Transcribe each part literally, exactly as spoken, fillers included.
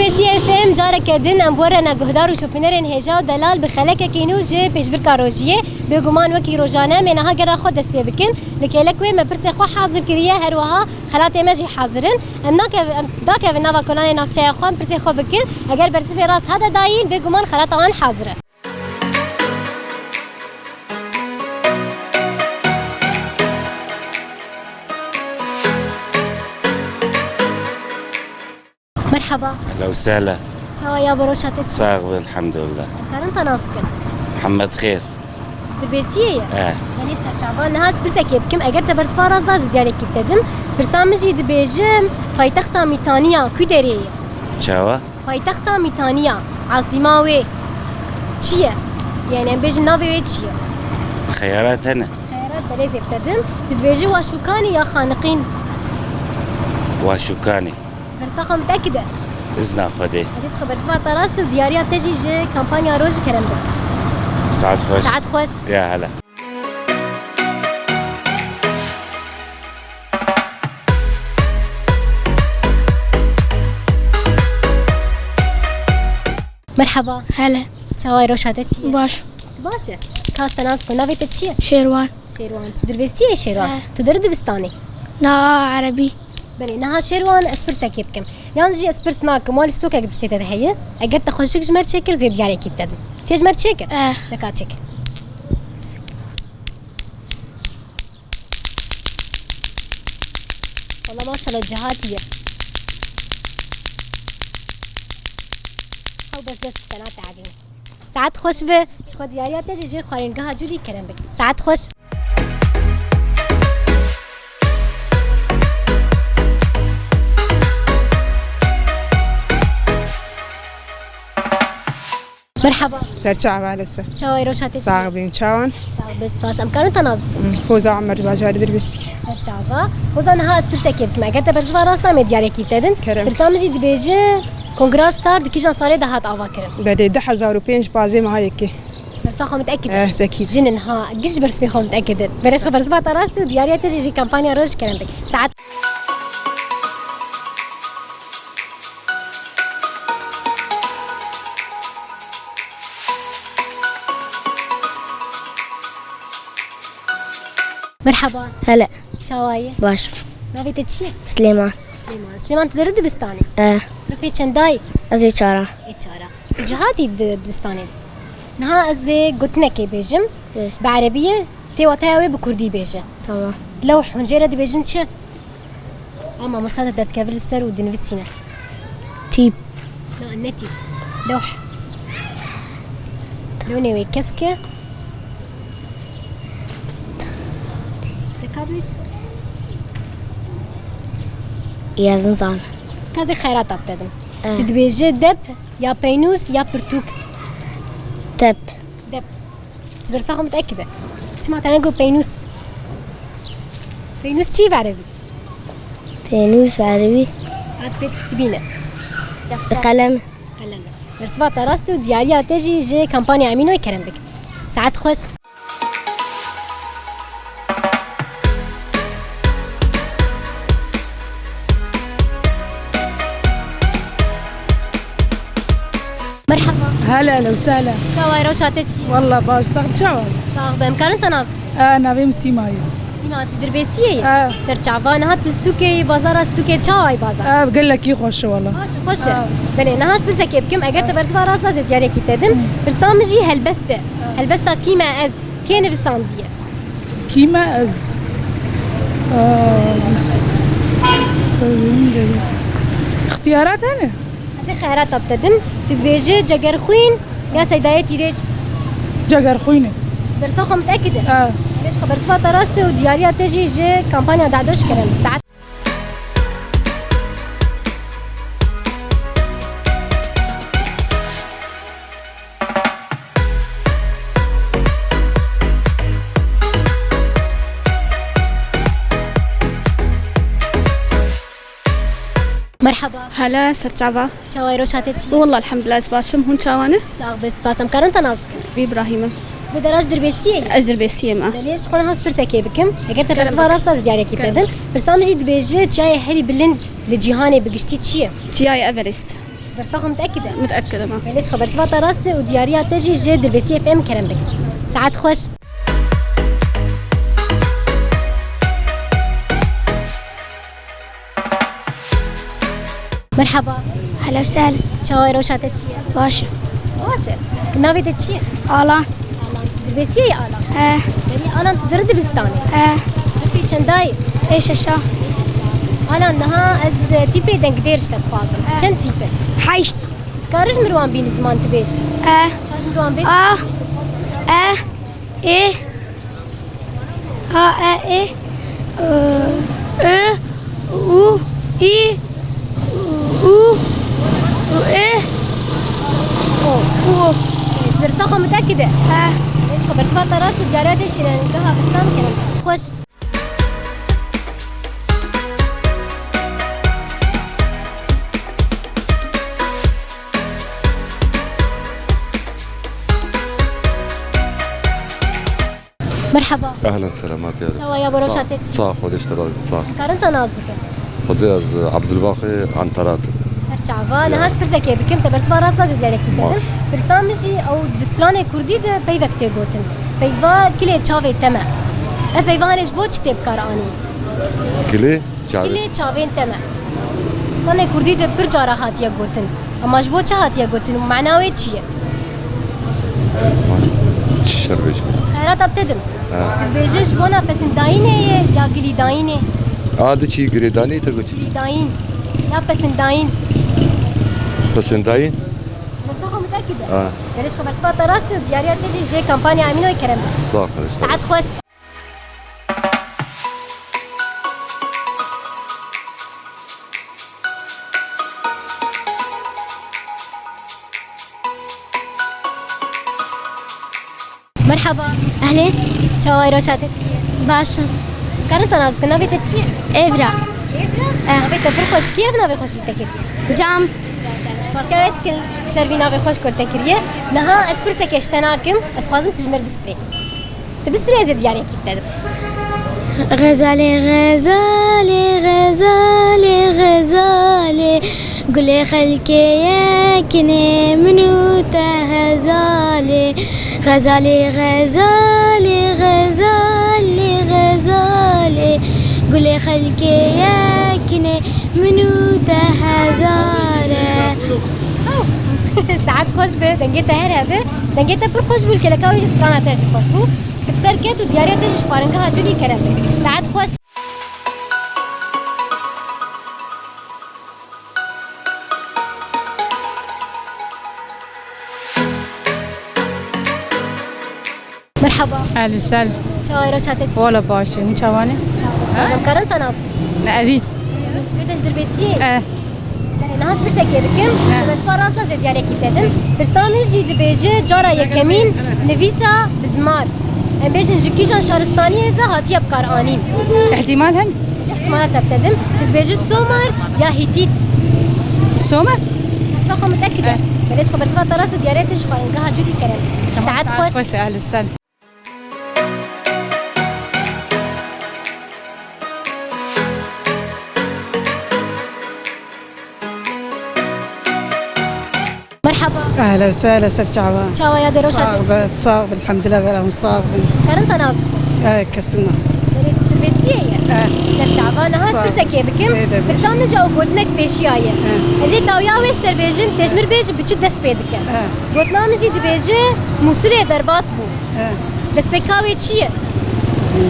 F S F M careke din em werine guhdar û şopînerên hêja û delal bi xelekekî nû ji pêşbirka rojiyê. Bêguman wekî rojane em ê niha gera xwe dest pê bikin. Li kêlek wê me pirsê xwe hazir kiriye, her wiha xelatê me jî hazir in. Em nakeve-, em dakevin nava kolanê navçeya xwe, em pirsê xwe bikin. Eger bersivê rast hate dayîn, bêguman xelata wan hazir e. Merhaba. Ehla û sehla. Çawa ya, bi roşa te? Sax be, elhamdulillah. Em karin te nas bikin? Mihemed Xêr. Tu Dirbêsiyê ye? Eh. Belê, serçava. Niha ez pirsekê bikim, eger te bersiva rast da, ez ê diyarêkî bitedim. Pirsa min jî dibêjim, paytexta Mîtaniya ku derê ye? Çawa? Paytexta Mîtaniya, asîma wê çi ye? Yani em bêjin navê wê çi ye? Xeyarat hene. Xeyarat, belê, ez ê bitedim. Tu dibêjî Waşûkanî ya Xaniqîn? Waşûkanî. Bersa xwe min tekide. Izna Xwedê. Hêdî ji xwe bersiva te rast û diyariya te jî ji kampanya Roj kerem bike. Saet xweş. Saet xweş. Ya hele. Merhaba. Hele. Çawa ye, roşa te çi ye? Baş. Tu baş e? Ka ez te nas bikim, navê te çi ye? Şêrwan. Şêrwan. Tu Dirbêsiyê yî, Şêrwan? He. Tu deri dibistanê? Na, erebî. Belê, niha Şêrwan ez pirsekê bikim. Yan jî ez pirs nakim, walî stokek destê te de heye. Eger te xweşik ji me re çêkir, ez ê diyarêkî bitedim. Tê ji me re çêkir? Eh. Deka çêkir. Wala maşallah, cihatiye. Ew bes bes, te nateqîne. Saet xweş be, ji xwe diyariya te jî ji xwaringeha Cûdî kerem bike. Saet xweş. Merhaba. Serçava li ser. Çawa ye, roşa te? Sax bîn, çawan? Sax be, spas. Em karin te nas bikin? Foza Omer, bajarê Dirbêsiyê. Serçava. Foza, niha ez pirsekê bikim. Eger te bersiva rast da, em ê diyarêkî bitedim. Kerem. Pirsa min jî dibêje, Kongra Star di kîjan salê de hat avakirin? Belê, du hezar û pênc, pazê meha yekê. Bersa xwe min tekide. Eh, zekî. Jin in ha, giş bersivê xwe min tekide. Belê, ji xwe bersiva te rast û diyariya te jî ji kampanya Roj kerem bike. Saet. Merhaba. Hele. Çawa ye? Baş. Navê te çi ye? Silêman. Silêman. Silêman, tu deri dibistanê? Eh. Rifê çenda yî? Ez ê çara. Ê çara. Tu cihatî di dibistanê? Niha ez ê gotinekê bêjim. Bêj. Bi erebî ye, tê wateya wê bi kurdî bêje. Tamam. Lewh, hûn jê re dibêjin çi? A mamosta te derdikeve li ser û dinivîsîne. Tîp. Na, ne tîp. Lewh. Lewhê wê kesk e. Te ka bihîst? Ez nizanim. Ka ez ê xeyrata bitedim. Eh. Tu dibêje dep ya peynûs ya pirtûk? Dep. Dep. Ji bersa xwe min tekide. Çima te negot peynûs? Peynûs çi ye bi erebî? Peynûs bi erebî? Hat pê dikitibîne. Defter. Qelem. Qelem. Bersiva te rast û diyariya te jî ji kampanya Emînoyê kerem bike. Saet xweş. Merhaba. Hela, hela û sehla. Çawa ye, rewşa te çi ye? Wallah baş, sax, çawa ye? Sax be, em karin te nas bikin? E, navê min Sîma ye. Sîma, tu ji Dirbêsiyê yî? E. Serçava, niha tu sûkê yî, bazara sûkê, çawa ye bazar? E, gelekî xweş e wallah. Baş e, xweş e. E. Belê, niha ez pirsekê bikim, eger te bersiva rast da, ez ê diyariyekî te dim. Pirsa min jî helbest e. E. Helbesta Kî me ez? Kê nivisandiye? Kî me ez? Aa, ixtiyarat hene? Ez ê xeyara te bidim. Tu dibêje Cegerxwîn ya Seydayê Tîrêj? Cegerxwîn e. Bersa xwe min tekide. Ha. Lê ji xwe bersiva te rast e û diyariya te jî ji kampanya Dado ji kerem. Saet Merhaba. Hela, serçava. Çawa ye, rewşa te çi ye? Wallah, elhamdulillah, ez baş im. Hûn çawa ne? Sax be, spas. Em karin te nas bikin? Îbrahîm im. Tu dera ji Dirbêsiyê yî? Ez Dirbêsiyê me. Belê, ji xwe niha ez pirsekê bikim. Eger te bersiva rast da, ez diyariyekî te dim. Pirsa min jî dibêje, çiyayê herî bilind li cîhanê bi giştî çi ye? Çiyayê Everest. Bersiva xwe mitekid e? Mitekid im. Belê, ji xwe bersiva te rast e û diyariya te jî ji Dirbêsiyê F M kerem bikin. Saet xweş. Merhaba. Ehlen sehlen. Çawa ye, rewşa te çi ye? Baş e. Baş e. Navê te çi ye? Alan. Alan. Ji Dirbêsiyê ye Alan? He. Belê Alan, tu diri dibistanê? He. Rifê çenda yî? Ê şeşa. Ê şeşa. Alan, niha ez, e, tîpê dengdêr ji te dixwazim. He. Çend tîp e? Heşt. Tu dikarî ji min re wan bînî ziman tu bêjî? He. Ka ji min re wan bêjî? A, E, Ê, A, E, Ê, Ö, Ü, Ü, Ü, Ü, Ê, O, Ü. Ji dersa xwe mitekid e? He. Ê, ji xwe bersiva te rast û diyariya te şîrîngeha Bistan kirin. Xweş. Merhaba. Ehlen, selamet ya. Çawa ya, bo rewşa te çi? Sax, Xwedê ji te razî, sax. Karin te nas bikim? Xwedê ez Abdulbaqî Antarat im. Serçava, niha ez pirsekê bikim, te bersiva rast nazê diyalekî te dim. Pirsa min jî ew di stranê kurdî de peyvek tê gotin. Peyva kilê çavê te me. Ev peyva hanê ji bo çi tê bi kar anîn? Kilê? Çavê. Kilê çavên te me. Stranê kurdî de pir cara hatiye gotin. Ama ji bo çi hatiye gotin û mena wê çi ye? Çi şer bêjim? Xeyrata bi te dim. Ha. Tu dibêje ji bona pesindayînê ye ya gilîdayînê? A di çi, girêdanî te got? Gilîdayîn ya pesindayîn. Pesindayîn? Ji xwe mitekid e. Ha. Belê, ji xwe bersiva te rast e û diyariya te jî jê kampanya Emînoyê kerem be. Sax e, sax. Saet xweş. Merhaba. Ehlê. Çawa ye, rewşa te çi ye? Baş im. Karin te nas bikim, navê te çi ye? Evra. Evra? Eh. Navê te pir xweş, kî ev navê xweş li te kiriye? Can. Spasiya wê dikin ser vî navê xweş ku li te kiriye. Niha ez pirsekê ji te nakim, ez dixwazim tu ji min re bistrê. Tu bistrê, ez ê diyariyekî bi te dikim. Xezalê, xezalê, xezalê, xezalê, gulê xelkê yekinê min û te hezalê. Xezalê, xezalê, xezalê, xezalê, gulê xelkê yekinê min û te hezar e. Ew, saet xweş be, dengê te her hebe. Dengê te pir xweş bû, li keleka wê jî strana te jî xweş bû. Tu bi ser ket û diyariya te jî ji xwaringeha Cûdî kerem be. Saet xweş. Merhaba. Ehlê sel. Çawa ye, rewşa te çi? Wala baş e, hûn çawa ne? Sağ ol, sağ ol. Karin te nas bikim? Ne, evî. Vê de ji Dirbêsiyê? Eh. Belê, niha ez pirsekê bikim. Eh. Bersiva rast nazê diyariyekî te dim. Pirsa min jî dibêje cara yekemîn nivîsa bizmar. Em bêjin ji kîjan şaristaniyê ve hatiye bi kar anîn? Îhtîmal hene? Îhtîmala te bi te dim. Tu dibêjî Somar ya Hîtît? Somar? Sax xwe mitekide. Eh. Belê, ji xwe bersiva te rast û diyariya te ji xwaringeha Cûdî kerem. Tamam, saet xweş. Saet xweş, ehlê sel. Merhaba. Ehlen sehlen, ser çava. Çawa ya, de rewşa te? Sax be, sax be, elhamdülillah, vera hûn sax bin. Karin te nas bikim? Eh, Kesûma. Belê, tu ji Dirbêsiyê ye? Eh. Ser çava, niha ez pirsekê bikim. Pirsa min ji ew gotinek pêşiya ye. Eh. Ez ê dawiya wê ji te re bêjim, tê ji min re bêjî bi çi dest pê dike. Eh. Gotina min jî dibêje, Mûsilê derbas bû. He. Destpêka wê çi ye?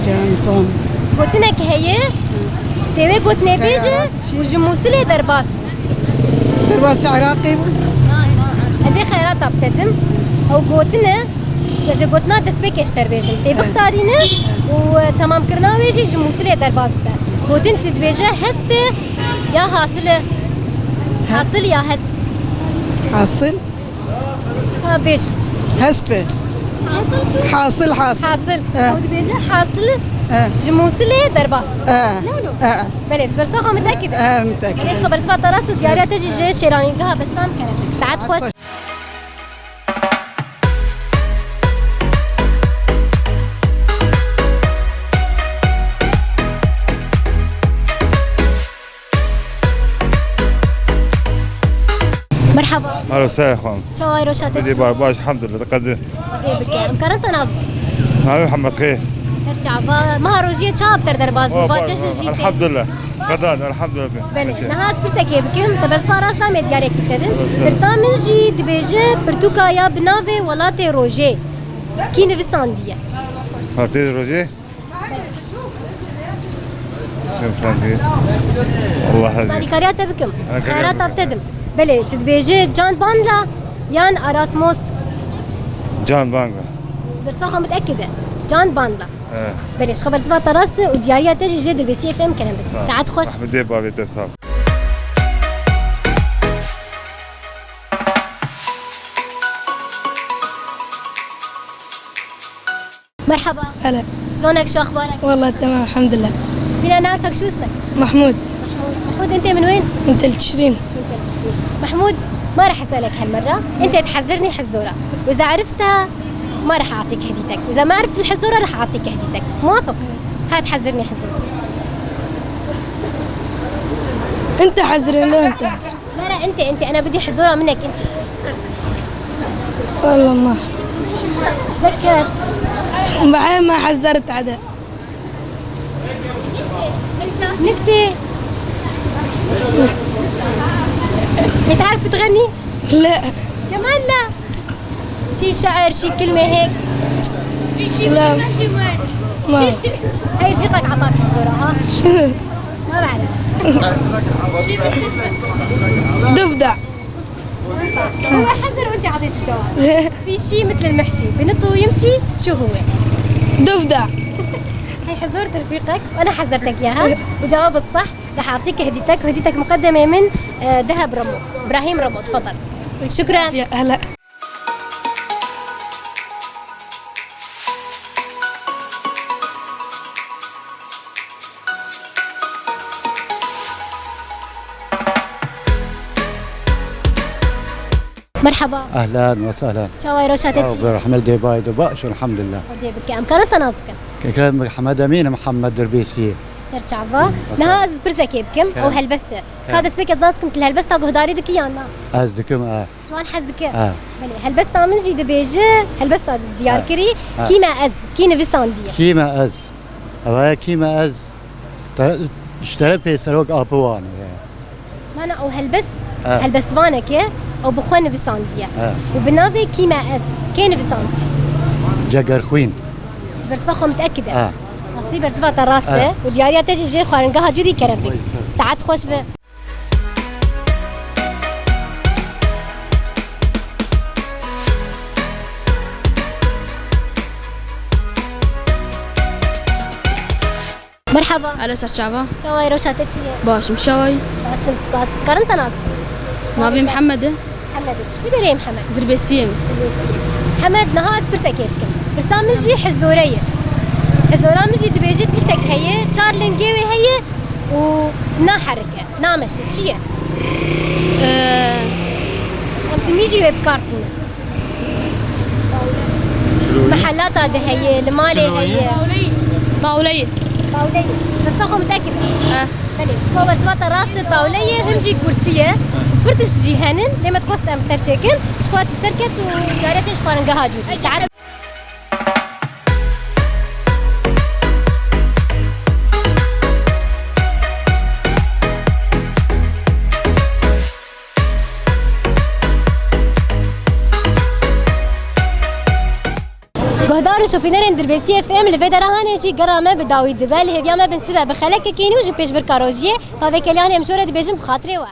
Can zan. Gotinek heye, tê wê gotinê bêje û ji Mûsilê derbas bû. Derbasî Iraqê bû. Na, na. Ez ê xeyrata bi te dim. Ew gotine, ez ê gotina destpêkê ji te re bêjim. Tê bixtarîne û, e, temamkirina wê jî ji Mûsilê derbas dibe. Gotin tu dibêje hesp e ya hasil e? He. Hasil ya hesp? Hasil? Ha, bêj. Hesp e. Hasil tu? Hasil, hasil. Hasil. He. Ew dibêje hasil ji Mûsilê derbas. He. Ne wilo? He. Belê, ji bersa xwe mitekid e. He, mitekid e. Belê, ji xwe bersiva te rast û diyariya te jî ji şêranîgeha Besam kene. Saet xweş. Merhaba. Alo, ser xwe. Çawa ye, roşa te çi? Baş, elhamdulillah, diqedin. Xwedê bike. Em karin te nas bikin? Navê Mihemed Xêr. Ser çava. Meha rojiyê çawa bi te re derbas bû? Va cejn jî tê. Elhamdulillah. Qedan, elhamdulillah. Belê. Niha ez pirsekê bikim. Te bersiva rast da me diyariyekî te din. Pirsa min jî dibêje pirtûka ya bi navê Welatê Rojê. Kî nivisandiye? Welatê Rojê? Kim sanki? Allah hazır. Zanîkariya te bikim. Zanîkariya te bikim. Belê, tu dibêjî Can Bandla yan Erasmus? Can Bandla. Ji ber saxa min ekide. Can Bandla. He. Belê, ji xeber ziva te rast e û diyariya te jî jê Dirbêsiyê F M kirin. Saet xweş. Rehmetê bavê te sağ ol. Merhaba. Hela. Şlonek, şu axbarak? Wallah, temam, elhamdülillah. Bîne narfek, şu ismek? Mahmud. Mahmud. Mahmud, ente min wên? Ente li Tişrîn. Ente li Tişrîn. Mahmud, ma rah eselek helmerra. Ente dihezirnî hizora. Weza erifta, ma rah atik hedîtek. Weza ma erifta hizora, rah atik hedîtek. Muwafiq? Hat hezirnî hizora. Ente hezirnî, lo ente hezirnî. لا، لا، انت، انت، انا بدي حزورة منك انت. والله ما. تذكر. بعدين ما حزرت عدا. نكتة. بتعرف تغني؟ لا. كمان لا. شي شعر، شي كلمة هيك. لا. ما. هاي رفيقك عطاك حزورة، ها؟ شنو؟ ما بعرف. ضفدع. هو حزر وانت عطيت الجواب. في شي مثل المحشي، بنط ويمشي، شو هو؟ ضفدع. هي حزورة رفيقك وانا حزرتك اياها وجاوبت صح، رح اعطيك هديتك، وهديتك مقدمة من، آه، دهب رمو، ابراهيم رمو، تفضل. شكرا. يا هلا. مرحبا. اهلا وسهلا. Çawa ye, roşa te çi? Bi rehmet dê bayê de baş, elhamdulillah. Xwedê bike. Em karin te nas bikin? Kekre Mihemed Emîn, Mihemed Dirbêsiyê. Ser çava. Niha ez pirsekê bikim, ew helbest e. Ka destpêk ez nas bikim, tu li helbesta guhdarî dikî yan na? Ez dikim, e. Ji wan hez dike? E. Belê, helbesta min jî dibêje, helbesta diyar kirî, Kî me ez, kî nivisandiye? Kî me ez? Ev e, Kî me ez? Tere-, ji terefê Serok Apo wan e. Mana ew helbest, helbestvanek e, ew bi xwe nivisandiye. E. Û bi navê Kî me ez? Kê nivisandiye? Cegerxwîn. Ji bersiva xwe mitekid e. E. Rastî bersiva te rast e. E. Û diyariya te jî jê xwaringeha Cûdî kerem bik. Saet xweş be. Merhaba. Alo, ser çava? Çawa ye, roşa te çi ye? Baş im, çawa yî? Baş im, spas. Ez karim te nas bikim? Navê Mihemed e. Mihemed, tu ji ku derê yî Mihemed? Dirbêsiyê me. Dirbêsiyê. Mihemed, niha ez pirsekê bikim. Pirsa min jî hizore ye. Hizora min jî dibêje tiştek heye, çar lingê wê heye û naherike. Nameşe, çi ye? Ee, em timî jî wê bi kar tînin. Mehela te de heye, li malê heye. Tawleyê. Tawleyê. Bersa xwe mitekid. Eh. Belê, ji xwe bersiva te rast e, tawleyê, him jî kursî ye. Pir tişt jî henin, lê me dixwest em bi te re çêkin. Ji xwe tu bi ser ket û diyariyê te ji xwaringeha Cûdî. Saet Guhdar û şopînerên Dirbêsiyê F M, li vê dera hanê jî gera me bi dawî dibe, li hêviya me bin sibe bi xelekekî nû ji pêşbirka rojiyê, tavêkeliyanê em ji we re dibêjin bi xatirê we.